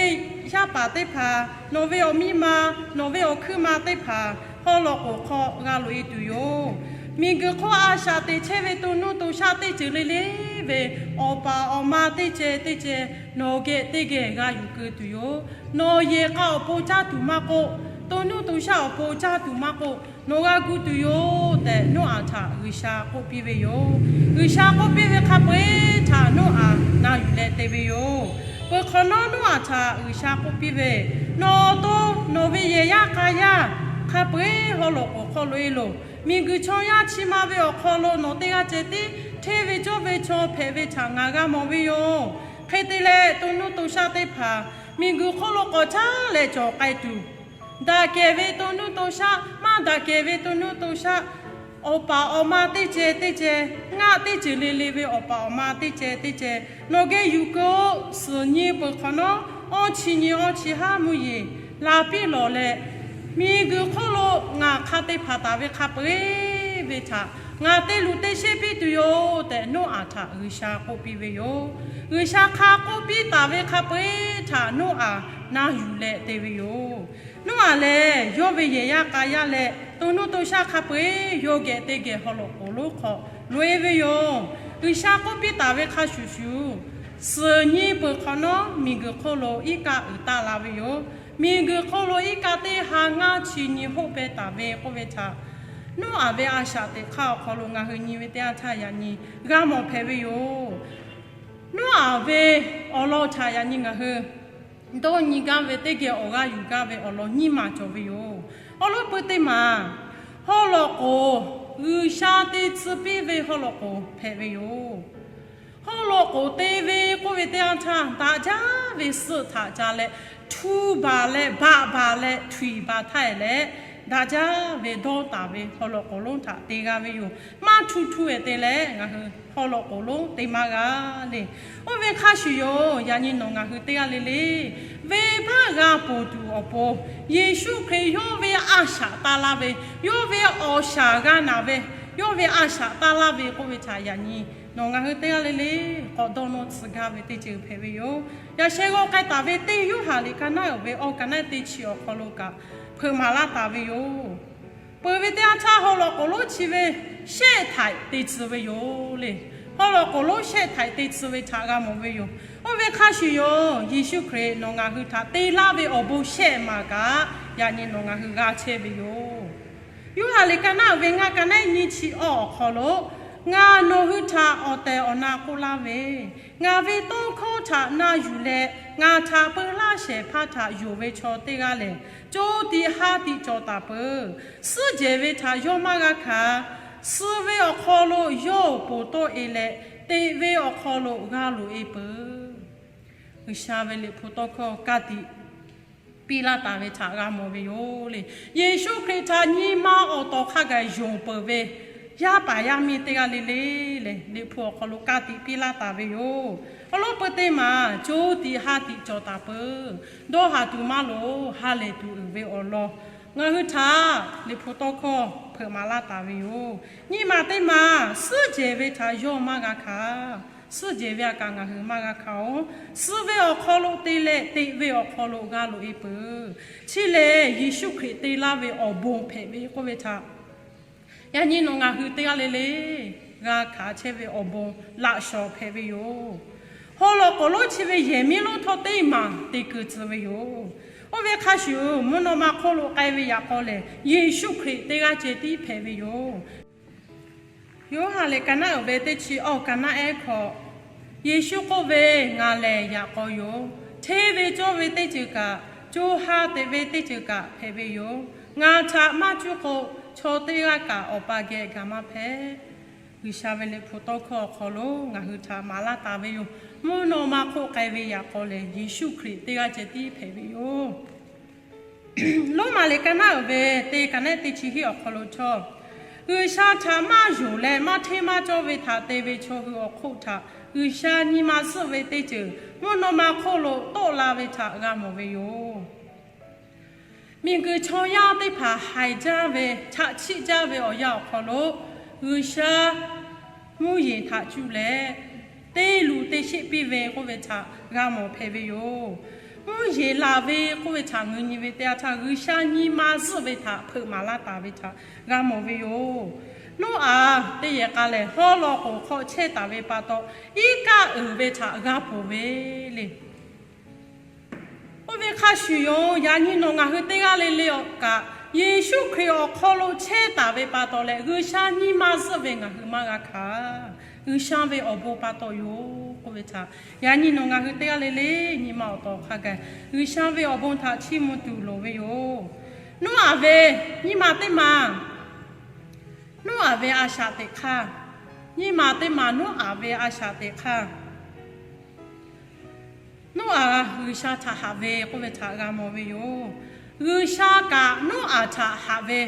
yaˇ paˍ teˇ hpaˍ, nawˬ ve awˬ miˇ ma, nawˬ ve awˬ hkuiˉ ma teˇ hpaˍ hawˉ law k'oˍ hk'aw g'a loꞈ-e tuˬ yoˬ. Miˬguiˬ hk'oˆ a shaꞈ teꞈ chehˇ ve to nuˇ to shaˆ teˇ ceuˬ le le ve, awˬ paˍ awˬ ma teˇ ceh teˇ ceh nawˬ geh teˇ geh g'a yuˬ keu tuˬ yoˬ. Nawˬ yehˬ k'a awˬ pon caˇ tuˬ maˇ k'oˆ, to nuˇ to shaˆ awˬ pon caˇ tuˬ maˇ k'oˆ, nawˬ g'a gu tuˬ yoˬ tehꞈ Noˉaꞈ htaꞈ G'uiˬsha k'oˆ piˇ ve yoˬ. G'uiˬsha k'oˆ piˇ ve hk'a peu-eˬ htaꞈ Noˉaꞈ na yuˬ leh te ve yoˬ. Peuˬ hk'awꞈ nawˉ Noˉaꞈ htaꞈ G'uiˬsha k'oˆ piˇ ve, Nawˬ awˬ to nawˬ ve yehˬ yaˇ k'a yaˇ hk'a peu-eˬ haw lawꞈ k'oˍ hk'aw lo-e loˬ, miˬguiˬ chaw yaˇ chi ma ve awˬ hk'aw lo nawˬ teˇ g'aˇ ceh tiˉ hteˇ ve cawˇ ve chaw hpehꞈ ve htaꞈ ngaˬ g'a mawˬ ve yoˬ. Hk'e te leh, to nuˇ to shaˆ teˇ hpaˍ miˬguiˬ hk'oˆ lo k'awꞈ caˉ leh cawˬ k'ai tuˬ, daꞈ kehˬ ve to nuˇ to shaˆ, maˇ daꞈ kehˬ ve to nuˇ to shaˆ, awˬ paˍ awˬ ma teˇ ceh teˇ ceh, ngaˆ teˇ ceuˬ le le ve awˬ paˍ awˬ ma teˇ ceh teˇ ceh, nawˬ geh yuˬ keu-oˆ. Suhˍ nyi peuˬ hk'awꞈ nawˉ, awˇ chi nyi awˇ chi haˉ mvuhˇ yeˬ la piˇ lawˬ leh, miˬguiˬ hk'oˆ lo ngaˬ hk'a te hpanˍ taˍ ve hk'a peu-eˬ ve htaꞈ ngaˬ te luˬ te sheˆ piˇ tuˬ yoˬ tehꞈ, Noˉaꞈ htaꞈ G'uiˬsha k'oˆ piˇ ve yoˬ. G'uiˬsha hk'a k'oˆ piˇ taˍ ve hk'a peu-eˬ htaꞈ Noˉaꞈ na yuˬ leh te ve yoˬ. Noˉaꞈ lehˬ, yawˇ ve yehˬ yaˇ k'a yaˇ leh to nuˇ to shaˆ hk'a peu-eˬ yawˇ geh teˇ geh haw lawꞈ k'oˍ lonˉ hk'aw loꞈ-e ve yoˬ. G'uiˬsha k'oˆ piˇ taˍ ve hk'a shuˍ shuˍ, suhˍ nyi peuˬ hk'awꞈ nawˉ miˬguiˬ hk'oˆ lo iˉ kaˆ uiˍ taˆ la ve yoˬ. Miˬguiˬ hk'oˆ lo iˉ kaˆ teˇ ha ngaˇ chi nyi hoˆ peh taˍ ve k'oˆ ve htaꞈ, Noˉaꞈ ve a shaꞈ teꞈ hk'aˇ awˬ hk'aw lo ngaˬ hui nyi ve teˇ yanˇ htaˇ yaꞈ nyi g'a mawˬ hpehꞈ ve yoˬ. Noˉaꞈ ve awˬ lawn htaꞈ yaꞈ nyi ngaˬ hui dawˇ nyi gaˇ ve teˇ geh awˬ g'aˇ yuˬ gaˇ ve awˬ lawn nyiˇ maˬ cawˬ ve yoˬ. Awˬ lawn peu teˇ maˬ, haw lawꞈ k'oˍ, G'uiˬsha te tcuh piˇ ve haw lawꞈ k'oˍ hpehꞈ ve yoˬ. Haw lawꞈ k'oˍ te ve k'oˆ ve teˇ yanˇ htaˇ, daꞈ jaˇ ve suhˆ htaꞈ ca leh, htu baˬ leh baꞈ baˬ leh htuiˍ baˬ htaˇ e leh, daꞈ jaˇ ve dawˇ taˍ ve haw lawꞈ k'oˍ lonˉ htaꞈ te g'a ve yoˬ. Maˇ htu htu e te leh ngaˬ hui haw lawꞈ k'oˍ lonˉ te maˇ g'a le. Oˇ ve hk'a shuˍ yoˬ, yaꞈ nyi nawˬ ngaˬ hui teˇ g'aˇ le le, venˇbaˆ g'a ponˬ tuˬ awˬ pon, Yeˍsuˆ Hkriꞈ yawˇ ve a shaꞈ taˇ laˇ ve, yawˇ ve awˬ shaˍ g'a naˬ ve, yawˇ ve a shaꞈ taˇ laˇ ve k'oˆ ve htaꞈ yaꞈ nyi nawˬ ngaˬ hui teˇ g'aˇ le le k'awꞈ dawˇ nawˇ tcuh gaˇ ve teˇ ceuˬ hpehꞈ ve yoˬ. Yaꞈ sheh g'aw k'ai taˍ ve teˇ Yoˇhanˬ liꞈ ka naˉ uiˍ ve awˬ ka naˉ teˇ chi awˬ hk'aw lo kaꞈ hpeuꞈ maˍ laˇ taˍ ve yoˬ. Peuˬ ve teˇ yanˇ htaˇ haw lawꞈ k'oˍ lonˉ chi ve shehˆ htaiꞈ te tcuh ve yoˬ le. Haw lawꞈ k'oˍ lonˉ shehˆ htaiꞈ te tcuh ve htaꞈ g'a mawˬ ve yoˬ. Oˇ ve hk'a shuˍ yoˬ, Yeˍsuˆ Hkriꞈ nawˬ ngaˬ hui htaꞈ te laˇ ve awˬ bon shehˆ maˬ kaꞈ, yaꞈ nyi nawˬ ngaˬ hui g'a chehˇ ve yoˬ. Yoˇhanˬ liꞈ ka naˉ uiˍ ve ngaˇ ka naˉ nyiˇ chi awˇ awˬ hk'aw lo, Ngaˬ nawˬ hui htaꞈ awˬ tehˬ awˬ na k'oˆ laˇ ve, ngaˬ ve tawˇ hkawˇ htaꞈ na yuˬ leh ngaˬ htaꞈ peu laˇ shehˍ hpaˇ htaꞈ yonˍ ve chaw teˇ g'aˇ lehˬ, co tiꞈ ha tiꞈ cawˬ taˍ peuˬ. Suhˉ jehˬ ve htaꞈ yawˇ maˇ g'a hkanˍ. Suh ve awˬ hk'aw lo yawˇ ponˬ tawˆ e leh, teꞈ ve awˬ hk'aw lo g'a loꞈ e peuˬ. G'uiˬsha ve Liꞈ hpu tawˇ hkawˇ ka tiꞈ piˇ laˇ taˍ ve htaꞈ g'a mawˬ ve yoˬ le. Yeˍsuˆ Hkriꞈ htaꞈ nyi ma awˬ tawˍ hk'a gaˬ yonˍ peuˬ ve yaˇ paˍ yaˇ miˇ teˇ g'aˇ le le lehˬ, Liꞈ hpu awˬ hk'aw lo ka tiꞈ piˇ laˇ taˍ ve yoˬ. Awˬ lawn peu teˇ maˬ co tiꞈ ha tiꞈ cawˬ taˍ peuˬ. Dawˇ haˍ tuˬ maˇ loˍ, ha lehˬ tuˬ uiˍ ve awˬ lawn ngaˬ hui htaꞈ Liꞈ hpu tawˇ hkawˇ hpeuꞈ maˍ laˇ taˍ ve yoˬ. Nyiˇ maˬ teˇ maˬ, suhˉ jehˬ ve htaꞈ yawˇ maˇ g'a hkanˍ. Suhˉ jehˬ ve a kaꞈ ngaˬ hui maˇ g'a hkanˍ-oˬ. Suh ve awˬ hk'aw lo te leh teꞈ ve awˬ hk'aw lo g'a loꞈ e peuˬ. Chi lehˬ, Yeˍsuˆ Hkriꞈ te laˇ ve awˬ bon hpehꞈ ve k'oˆ ve htaꞈ yaꞈ nyi nawˬ ngaˬ hui teˇ g'aˇ le le g'a hkanˍ chehˇ ve awˬ bon laꞈ shawˍ hpehꞈ ve yoˬ. Haw lawꞈ k'oˍ lonˉ chi ve yehˬ miˉ lonˉ htawˇ teˇ maˬ te keu tcuh ve yoˬ. Oˇ ve hk'a shuˍ, mvuhˇ naw ma hk'oˆ lo k'ai ve yaꞈ k'aw lehˬ, Yeˍsuˆ Hkriꞈ teˇ g'aˇ ceh tiˉ hpehꞈ ve yoˬ. Yoˇhanˬ liꞈ ka naˉ uiˍ ve teˇ chi awˇ ka naˉ ehˉ hk'aw, Yeˍsuˆ k'oˆ ve, Ngaˬ lehˬ yaꞈ k'aw yoˬ. Hteˇ ve cawˇ ve teˇ ceuˬ kaꞈ, co ha teꞈ ve teˇ ceuˬ kaꞈ hpehꞈ ve yoˬ. Ngaˬ htaꞈ maˇ cuˇ k'o, chaw teˇ g'aˇ kaꞈ Awˬ pa geh gaˬ maˇ hpehꞈ. G'uiˬsha ve Liꞈ hpu tawˇ hkawˇ awˬ hk'aw lo ngaˬ hui htaꞈ maˍ laˇ taˍ ve yoˬ. Mvuhˇ naw ma hk'oˆ k'ai ve yaꞈ k'aw lehˬ, Yeˍsuˆ Hkriꞈ teˇ g'aˇ ceh tiˉ hpehꞈ ve yoˬ. Roˉmaꞈ liꞈ ka naˉ uiˍ ve teˇ ka naˉ teˇ chi hiˆ awˬ hk'aw lo htawˇ, G'uiˬsha htaꞈ maˇ yonˍ leh maˇ hteˇ maˇ cawˇ ve htaꞈ te ve chaw hui awˬ hk'oˆ htaꞈ G'uiˬsha nyi ma zuhˆ ve teˇ ceuˬ mvuhˇ naw ma hk'oˆ lo tawˆ la ve htaꞈ g'a mawˬ ve yoˬ. Miˬguiˬ chaw yaˇ teˇ hpaˍ haiˬ jaˇ ve, chaꞈ chiˆ jaˇ ve awˬ yanˇ awˬ hk'aw lo G'uiˬsha mvuhˇ yeˬ htaꞈ cuˇ leh te luˬ te sheˆ piˇ ve k'oˆ ve htaꞈ g'a mawˬ hpehꞈ ve yoˬ. Mvuhˇ yeˬ laˬ ve k'oˆ ve htaꞈ ngaˬ hui nyi ve teˇ yanˇ htaˇ, G'uiˬsha nyi ma zuhˆ ve htaꞈ hpeuꞈ maˍ laˇ taˍ ve htaꞈ g'a mawˬ ve yoˬ. Noˉaꞈ teˇ yehˬ k'a lehˬ, haw lawꞈ k'oˍ hk'aw chehˇ taˍ ve pa taw, iˉ kaˆ uiˍ ve htaꞈ g'a ponˬ ve le. Oˇ ve hk'a shuˍ yoˬ. Yaꞈ nyi nawˬ ngaˬ hui teˇ g'aˇ le le awˬ kaꞈ, Yeˍsuˆ Hkriꞈ awˬ hk'aw lo chehˇ taˍ ve pa taw leh, G'uiˬsha nyi ma zuhˆ ve ngaˬ hui maˇ g'a hkanˍ. G'uiˬsha ve awˬ bon pa taw yoˬ k'oˆ ve htaꞈ, yaꞈ nyi nawˬ ngaˬ hui teˇ g'aˇ le le nyi ma awˬ tawˍ hk'a gaˬ G'uiˬsha ve awˬ bon htaꞈ chiˇ mvuh tuˬ loˍ ve yoˬ. Noˉaꞈ ve nyi ma teˇ ma, Noˉaꞈ ve a shaꞈ teꞈ hk'aˇ, nyi ma teˇ ma Noˉaꞈ ve a shaꞈ teꞈ hk'aˇ, Noˉaꞈ G'uiˬsha htaꞈ haꞈ ve k'oˆ ve htaꞈ g'a mawˬ ve yoˬ. G'uiˬsha kaꞈ Noˉaꞈ htaꞈ haꞈ ve,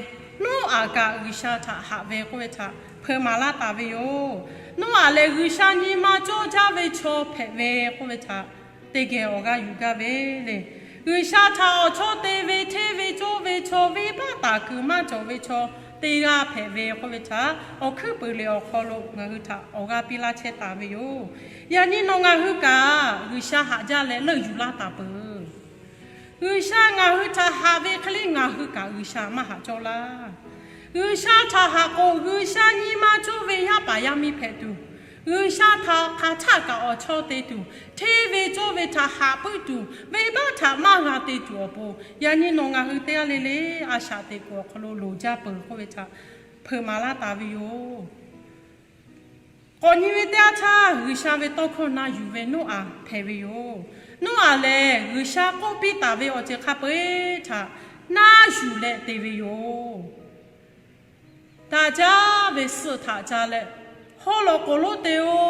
Noˉaꞈ kaꞈ G'uiˬsha htaꞈ haꞈ ve k'oˆ ve htaꞈ hpeuꞈ maˍ laˇ taˍ ve yoˬ. Noˉaꞈ lehˬ G'uiˬsha nyi ma cawˇ jaˇ ve chaw hpehꞈ ve k'oˆ ve htaꞈ teˇ geh awˬ g'aˇ yuˬ gaˇ ve le. G'uiˬsha htaꞈ awˬ chawˇ te ve, hteˇ ve cawˇ ve chaw, venˇbaˆ taˍ kuiˬ maˇ cawˬ ve chaw teˇ g'aˇ hpehꞈ ve k'oˆ ve htaꞈ awˬ hkuiˉ puiˍ liꞈ awˬ hk'aw lo ngaˬ hui htaꞈ awˬ g'aˇ piˇ laˇ chehˇ taˍ ve yoˬ. Yaꞈ nyi nawˬ ngaˬ hui kaꞈ G'uiˬsha haꞈ jaˇ leh leuˆ yuˬ laˇ taˍ peuˬ. G'uiˬsha ngaˬ hui htaꞈ haꞈ ve hk'e le, ngaˬ hui kaꞈ G'uiˬsha maˇ haꞈ cawˇ laˇ. G'uiˬsha htaꞈ haꞈ k'o, G'uiˬsha nyi ma cawˇ ve yaˇ paˍ yaˇ miˇ hpehꞈ tuˬ, G'uiˬsha htaꞈ hk'aˬ htaˆ kaꞈ awˬ chawˇ te tuˬ, hteˇ ve cawˇ ve htaꞈ haꞈ puiˉ tuˬ, venˇbaˆ htaꞈ maˇ g'a te tuˬ awˬ pon, yaꞈ nyi nawˬ ngaˬ hui teˇ g'aˇ le le a shaꞈ teꞈ kuiˬ awˬ hk'aw lo loˍ jaˇ peuˬ k'oˆ ve htaꞈ hpeuꞈ maˍ laˇ taˍ ve yoˬ. K'awꞈ nyi ve teˇ yanˇ htaˇ, G'uiˬsha ve tawˇ hkawˇ na yuˬ ve Noˉaꞈ hpehꞈ ve yoˬ. Noˉaꞈ lehˬ, G'uiˬsha k'oˆ piˇ taˍ ve awˬ ceuˬ hk'a peu-eˬ htaꞈ na yuˬ leh te ve yoˬ. Daꞈ jaˇ ve suhˆ htaꞈ ca leh, hawˉ lawꞈ k'oˍ lonˉ te-o,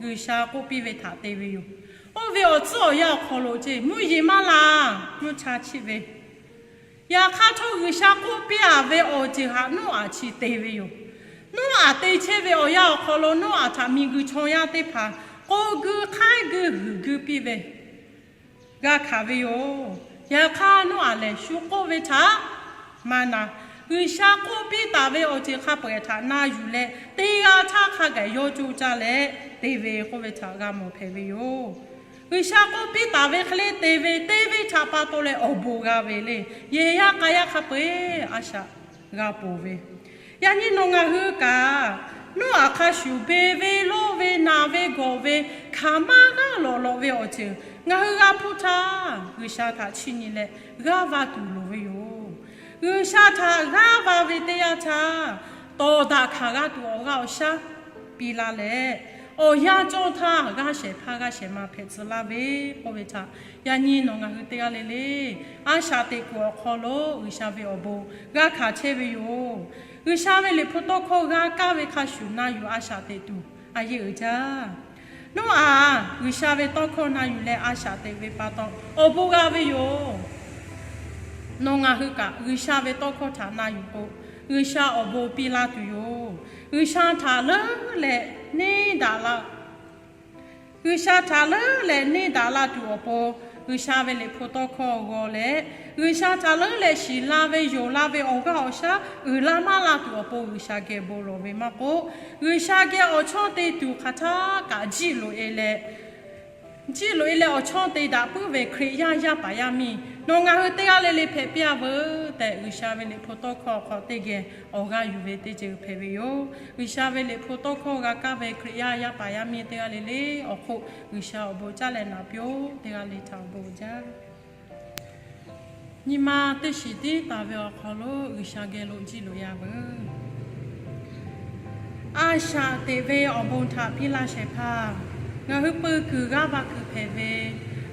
G'uiˬsha k'oˆ piˇ ve htaꞈ te ve yoˬ. Oˇ ve awˬ tcuhˉ awˬ yanˇ awˬ hk'aw lo ceˇ mvuhˇ yeˬ maˇ la, mvuhˇ cha chiˆ ve. Yaꞈ hk'aˇ htawˇ, G'uiˬsha k'oˆ piˇ-a ve awˬ ceuˬ htaꞈ Noˉaꞈ chi te ve yoˬ. Noˉaꞈ te chehˇ ve awˬ yanˇ awˬ hk'aw lo, Noˉaꞈ htaꞈ miˬguiˬ chaw yaˇ teˇ hpaˍ k'oˆ guiˇ hk'aiˉ guiˇ g'uiˬ guiˇ piˇ ve g'a hkanˍ ve yoˬ. Yaꞈ hk'aˇ, Noˉaꞈ lehˬ shu k'oˆ ve htaꞈ maˇ na. G'uiˬsha k'oˆ piˇ taˍ ve awˬ ceuˬ hk'a peu-eˬ htaꞈ na yuˬ leh, teˇ g'aˇ htaˇ hk'a gaˬ yawˇ coˇ caˇ leh te ve k'oˆ ve htaꞈ g'a mawˬ hpehꞈ ve yoˬ. G'uiˬsha k'oˆ piˇ taˍ ve hk'e le te ve, te ve htaꞈ pa taw leh awˬ bon g'a ve le. Yehˬ yaˇ k'a yaˇ hk'a peu-eˬ a shaꞈ g'a ponˬ ve. Yaꞈ nyi nawˬ ngaˬ hui kaꞈ, Noˉaꞈ hk'a shuˍ beˬ ve, lawˇ ve, naˬ ve, gawˬ ve, hk'aˬ maˇ g'aˇ lawꞈ lawꞈ ve awˬ ceuˬ ngaˬ hui g'a hpuˇ htaˇ, G'uiˬsha htaꞈ chiˇ nyi leh g'aˇ va tuˬ loˍ ve yoˬ. G'uiˬsha htaꞈ g'aˇ va ve teˇ yanˇ htaˇ, tawˍ daꞈ hkanˍ g'a tuˬ awˬ g'aˇ awˬ shaˉ piˇ laˇ leh, awˬ yanˇ cawˇ htaˇ g'aˇ shehˍ hpaˇ g'aˇ shehˍ ma hpehꞈ tcuh laˇ ve k'oˆ ve htaꞈ, yaꞈ nyi nawˬ ngaˬ hui teˇ g'aˇ le le a shaꞈ teꞈ kuiˬ awˬ hk'aw lo G'uiˬsha ve awˬ bon g'a hkanˍ chehˇ ve yoˬ. G'uiˬsha ve Liꞈ hpu tawˇ hkawˇ g'a kaˇ ve hk'a shuˍ na yuˬ a shaꞈ teꞈ tuˬ a yeˇ uiˍ jaˇ. Noˉaꞈ G'uiˬsha ve tawˇ hkawˇ na yuˬ leh a shaꞈ teꞈ ve pa taw, awˬ bon g'a ve yoˬ. Nawˬ ngaˬ hui kaꞈ G'uiˬsha ve tawˇ hkawˇ htaꞈ na yuˬ k'o, G'uiˬsha awˬ bon piˇ laˇ tuˬ yoˬ. G'uiˬsha htaꞈ leuˉ leh neˇ daꞈ la G'uiˬsha htaꞈ leuˉ leh neˇ daꞈ la tuˬ awˬ pon, G'uiˬsha ve Liꞈ hpu tawˇ hkawˇ g'aw leh, G'uiˬsha htaꞈ leuˉ leh shiˍ la ve, yonˍ la ve awˬ g'aˇ awˬ shaˉ uiˍ la maˇ la tuˬ awˬ pon G'uiˬsha geh bon lawˬ ve maˇ k'oˆ, G'uiˬsha geh awˬ chawˇ te tuˬ hk'aˬ htaˇ kaꞈ jiˆ loꞈ-e leh, jiˆ loꞈ-e leh awˬ chawˇ te daꞈ puiˉ ve Hkriꞈ yaˇ yaˇ paˍ yaˇ miˇ nawˬ ngaˬ hui teˇ g'aˇ le le hpehꞈ piˇ-a veuˬ tehꞈ, G'uiˬsha ve Liꞈ hpu tawˇ hkawˇ hk'aw teˇ geh awˬ g'aˇ yuˬ ve teˇ ceuˬ hpehꞈ ve yoˬ. G'uiˬsha ve Liꞈ hpu tawˇ hkawˇ g'a kaˇ ve Hkriꞈ yaˇ yaˇ paˍ yaˇ miˇ teˇ g'aˇ le le awˬ hk'oˆ G'uiˬsha awˬ bon caˉ leh naꞈ piˇ-oˆ. Teˇ g'aˇ le htaꞈ awˬ bon uiˍ jaˇ. Nyi ma teˇ shiˍ tiˉ taˍ ve awˬ hk'aw lo G'uiˬsha geh lo jiˆ loꞈ-e-a veuˬ. A shaꞈ teꞈ ve awˬ bon htaꞈ piˇ laˇ shehˍ hpaˇ, ngaˬ hui peu kuiˬ g'aˇ va kuiˬ hpehꞈ ve,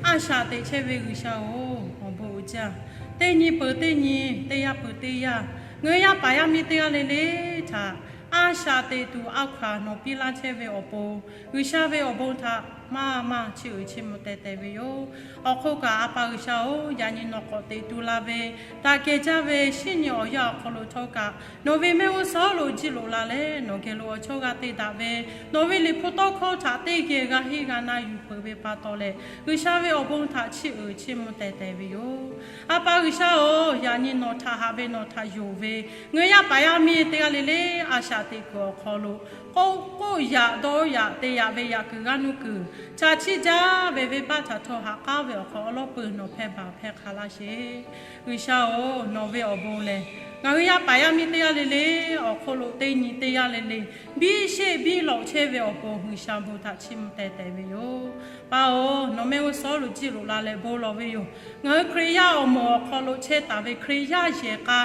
a shaꞈ teꞈ chehˇ ve G'uiˬsha-oˬ, awˬ bon uiˍ jaˇ. Teˇ nyi peuˬ teˇ nyi, teˇ yanˇ peuˬ teˇ yanˇ, ngaˬ hui yaˇ paˍ yaˇ miˇ teˇ g'aˇ le le htaꞈ a shaꞈ teꞈ tuˬ a hkaw-anˬ nawˬ piˇ laˇ chehˇ ve awˬ pon, G'uiˬsha ve awˬ bon htaꞈ maˇ maˇ chiˇ uiˍ chiˇ mvuh teh teh ve yoˬ. Awˬ hk'oˆ kaꞈ, A pa G'uiˬsha-oˬ, yaꞈ nyi nawˬ k'awꞈ teꞈ tu la ve daꞈ kehˬ jaˇ ve shinˉ nyi awˬ yanˇ awˬ hk'aw lo htawˇ kaꞈ nawˬ ve mehˆ g'uˇ suhˍ lo jiˆ loꞈ la leh, nawˬ geh lo awˬ chawˇ g'a te daꞈ ve, nawˬ ve Liꞈ hpu tawˇ hkawˇ htaꞈ teˇ geh g'a henˇ g'a na yuˬ peuˬ ve pa taw leh, G'uiˬsha ve awˬ bon htaꞈ chiˇ uiˍ chiˇ mvuh teh teh ve yoˬ. A pa G'uiˬsha-oˬ, yaꞈ nyi nawˬ htaꞈ haꞈ ve, nawˬ htaꞈ yonˍ ve ngaˬ hui yaˇ paˍ yaˇ miˇ teˇ g'aˇ le le a shaꞈ teꞈ kuiˬ awˬ hk'aw lo Oˇ k'oˆ yaꞈ dawˇ yaꞈ te yaꞈ ve yaꞈ kuiˬ g'aˇ nuˇ kuiˬ, chaꞈ chiˇ jaˇ ve venˇbaˆ htaꞈ htawˇ ha k'aˉ ve awˬ hk'aw awˉ lawˉ peuˬ nawˬ hpehˇ baˬ hpehˇ hk'a laˇ sheˍ. G'uiˬsha-oˬ, nawˬ ve awˬ bon lehˬ, ngaˬ hui yaˇ paˍ yaˇ miˇ teˇ g'aˇ le le awˬ hk'oˆ lo teˇ nyi teˇ g'aˇ le le biˇ sheˆ biˇ lawꞈ chehˇ ve awˬ pon G'uiˬsha bon htaꞈ chiˇ mvuh teh tehꞈ ve yoˬ. Paˍ-oˬ, nawˬ mehˆ g'uˇ suhˍ lo jiˆ loꞈ la leh bon lawˬ ve yoˬ. Ngaˬ hui Hkriꞈ yaˇ awˬ moˍ awˬ hk'aw lo chehˇ taˍ ve Hkriꞈ yaˇ yehˬ k'a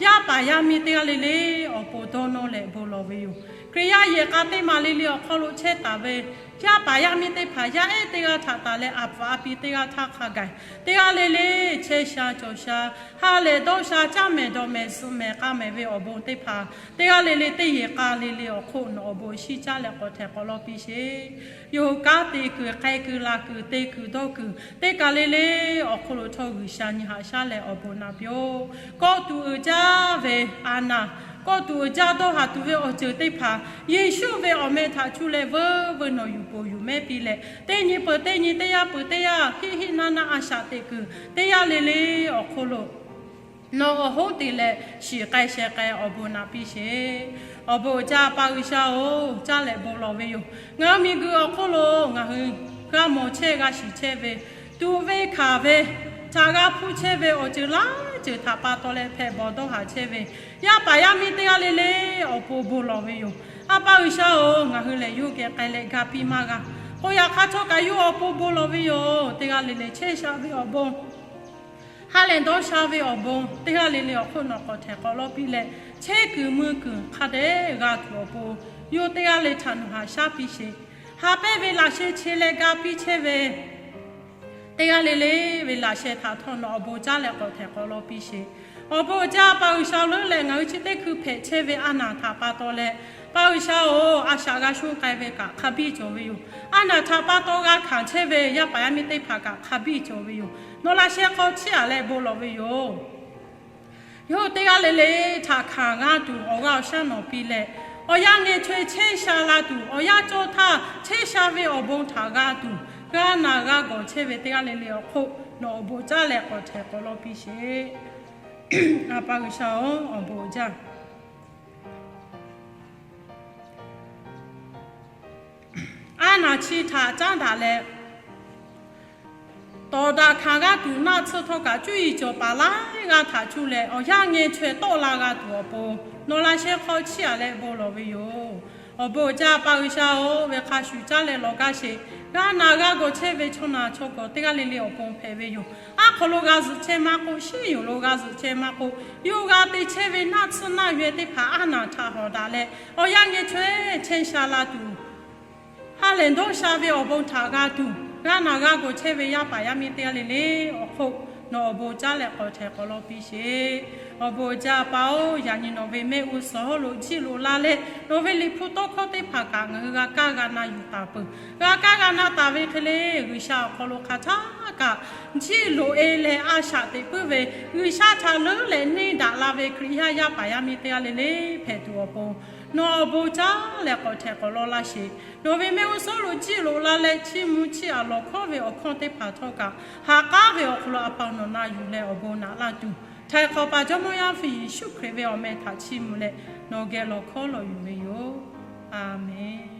yaˇ paˍ yaˇ miˇ teˇ g'aˇ le le awˬ pon dawˇ nawˇ leh bon lawˬ ve yoˬ. Hkriꞈ yaˇ yehˬ k'a teˇ maˬ le le awˬ hk'aw lo chehˇ taˍ ve yaˇ paˍ yaˇ miˇ teˇ hpaˍ yaˇ ehˉ teˇ g'aˇ htaꞈ taˍ leh a pfuhˍ a pi teˇ g'aˇ htaˇ hk'a gaˬ teˇ g'aˇ le le chehˇ sha cawˬ sha, ha lehˬ dawˇ sha, caˇ mehˍ dawˬ mehˍ suhˍ mehˍ k'a mehˍ ve awˬ bon teˇ hpaˍ teˇ g'aˇ le le teˇ yehˬ k'a le le awˬ hk'oˆ nawˬ awˬ bon shiˉ caˉ leh k'awꞈ htehꞈ k'awꞈ lawˇ piˇ sheˍ. Yawˇ hui kanˉ te kuiˬ, k'ai kuiˬ, laˬ kuiˬ, te kuiˬ, dawˇ kuiˬ teˇ kaˬ le le awˬ hk'oˆ lo htawˇ G'uiˬsha nyi haꞈ shaˉ leh awˬ bon naꞈ piˇ-oˆ. Kawˆ tuˬ uiˍ jaˇ ve a naˍ, kawˆ tuˬ uiˍ jaˇ dawˇ haˍ tuˬ ve awˬ ceuˬ teˇ hpaˍ Yeˍsuˆ ve awˬ meh htaꞈ cuˇ leh veuˇ veuˇ nawˬ yuˬ ponˬ yuˬ mehˉ piˇ leh, teˇ nyi peuˬ teˇ nyi, teˇ yanˇ peuˬ teˇ yanˇ, hiˆ hiˆ naˇ naˇ a shaꞈ teꞈ kuiˬ teˇ g'aˇ le le awˬ hk'oˆ lo nawˬ awˬ hoˉ te leh shiˍ k'ai sheh k'ai awˬ bon naꞈ piˇ sheˍ. Awˬ bon uiˍ jaˇ, Awˬ pa G'uiˬsha-oˬ, caˇ leh bon lawˬ ve yoˬ. Ngaˬ hui miˬguiˬ awˬ hk'oˆ lo ngaˬ hui g'a mawˬ chehˇ g'a shiˍ chehˇ ve, tuꞈ ve hkanˍ ve, htaꞈ g'a hpuˇ chehˇ ve awˬ ceuˬ laiˉ ceuˬ htaꞈ pa taw leh hpehꞈ bawˬ dawˇ haˍ chehˇ ve yaˇ paˍ yaˇ miˇ teˇ g'aˇ le le awˬ pon bon lawˬ ve yoˬ. Awˬ pa G'uiˬsha-oˬ, ngaˬ hui lehˬ yawˇ geh k'ai leh ga piˇ maˇ g'a. K'o yaꞈ hk'aˇ htawˇ kaꞈ yawˇ awˬ pon bon lawˬ ve yoˬ. Teˇ g'aˇ le le chehˇ sha ve awˬ bon, ha lehˬ dawˇ sha ve awˬ bon teˇ g'aˇ le le awˬ hk'oˆ nawˬ k'awꞈ htehꞈ k'awꞈ lawˇ piˇ leh, chehˇ kuiˬ mui kuiˬ hk'a dehꞈ g'a tuˬ awˬ pon yawˇ teˇ g'aˇ le htaꞈ nawˬ haꞈ shaˉ piˇ sheˍ. Ha pehˇ ve laꞈ sheh che leh ga piˇ chehˇ ve teˇ g'aˇ le le ve laꞈ sheh htaꞈ htawˇ nawˬ awˬ bon caˇ leh k'awꞈ htehꞈ k'awꞈ lawˇ piˇ sheˍ. Awˬ bon uiˍ jaˇ, Awˬ pa G'uiˬsha-oˬ, leuˉ leh ngaˬ hui chi teˇ hkui hpehꞈ chehˇ ve a naˍ htaꞈ pa taw leh, Awˬ pa G'uiˬsha-oˬ, a shaꞈ g'a shonˇ k'ai ve kaꞈ hk'a biˇ cawˬ ve yoˬ. A naˍ htaꞈ pa taw g'a hkanˍ chehˇ ve yaˇ paˍ yaˇ miˇ teˇ hpaˍ kaꞈ hk'a biˇ cawˬ ve yoˬ. Nawˬ laꞈ sheh hk'aw chiˇ aꞈ leh bon lawˬ ve yoˬ. Yawˇ hui teˇ g'aˇ le le htaꞈ hkanˍ g'a tuˬ awˬ g'aˇ awˬ shaˉ nawˬ piˇ leh, awˬ yanˇ ngeh chaweh chehˇ sha la tuˬ, awˬ yanˇ cawˇ htaˇ chehˇ sha ve awˬ bon htaꞈ g'a tuˬ, g'aˇ naˬ g'aˇ gawˬ chehˇ ve teˇ g'aˇ le le awˬ hk'oˆ nawˬ awˬ bon caˇ leh k'awꞈ htehꞈ k'awꞈ lawˇ piˇ sheˍ. Awˬ pa G'uiˬsha-oˬ, awˬ bon uiˍ jaˇ. A naˍ chi htaꞈ caˉ daꞈ leh, tawˍ daꞈ hkanˍ g'a tuˬ naˆ tsuhˇ htawˇ kaꞈ cuˇ yiˍ cawˬ paˍ laiˉ g'aˇ htaꞈ cuˇ leh, awˬ yanˇ ngeh chaweh tawˆ la g'a tuˬ awˬ pon nawˬ laꞈ sheh hk'aw chiˇ aꞈ leh bon lawˬ ve yoˬ. Awˬ bon uiˍ jaˇ, Awˬ pa G'uiˬsha-oˬ, ve hk'a shuˍ caˇ leh lawˬ gaˇ sheˍ. G'aˇ naˬ g'aˇ gawˬ chehˇ ve chaw naˬ chaw gawˬ teˇ g'aˇ le le awˬ pon hpehꞈ ve yoˬ. Aˉ hk'aw lo g'a zuhꞈ chehˇ maˇ k'oˆ, shiˉ yuˬ lo g'a zuhꞈ chehˇ maˇ k'oˆ, yawˇ g'a te chehˇ ve naˆ tsuhˇ naˆ yaweh teˇ hpaˍ a naˍ htaꞈ hawˍ daꞈ leh, awˬ yanˇ ngeh chaweh chehˇ sha la tuˬ, ha lehˬ dawˇ sha ve awˬ bon htaꞈ g'a tuˬ, g'aˇ naˬ g'aˇ gawˬ chehˇ ve yaˇ paˍ yaˇ miˇ teˇ g'aˇ le le awˬ hk'oˆ nawˬ awˬ bon caˇ leh k'awꞈ htehꞈ k'awꞈ lawˇ piˇ sheˍ. Awˬ bon uiˍ jaˇ, Awˬ pa-oˬ, yaꞈ nyi nawˬ ve mehˆ g'uˇ suhˍ hawˉ lo jiˆ loꞈ la leh, nawˬ ve Liꞈ hpu tawˇ hkawˇ teˇ hpaˍ kaꞈ ngaˬ hui g'a kaˇ g'a na yuˬ taˍ peuˬ. G'a kaˇ g'a na taˍ ve hk'e le, G'uiˬsha awˬ hk'aw lo hk'aˬ htaˇ kaꞈ jiˆ loꞈ e leh a shaꞈ teꞈ puiˉ ve, G'uiˬsha htaꞈ leuˉ leh neˇ daꞈ la ve Hkriꞈ yaˇ yaˇ paˍ yaˇ miˇ teˇ g'aˇ le le hpehꞈ tuˬ awˬ pon nawˬ awˬ bon caˇ leh k'awꞈ htehꞈ k'awꞈ lawˇ laˇ sheˍ. Nawˬ ve mehˆ g'uˇ suhˍ lo jiˆ loꞈ la leh chiˇ mvuh chiˇ aꞈ lawˬ hkawˉ ve awˬ hkawˇ teˇ hpaˍ htawˇ kaꞈ, ha k'aˉ ve awˬ hk'aw lo Awˬ pa nawˬ na yuˬ leh awˬ bon naꞈ laˇ tuˬ, htaiˍ hk'awꞈ pa Jawˇmawˇ Yaˇ hpu Yeˍsuˆ Hkriꞈ ve awˬ meh htaꞈ chiˇ mvuh leh nawˬ geh lawˬ hkawˉ lawˬ yuˬ ve yoˬ. A menˍ.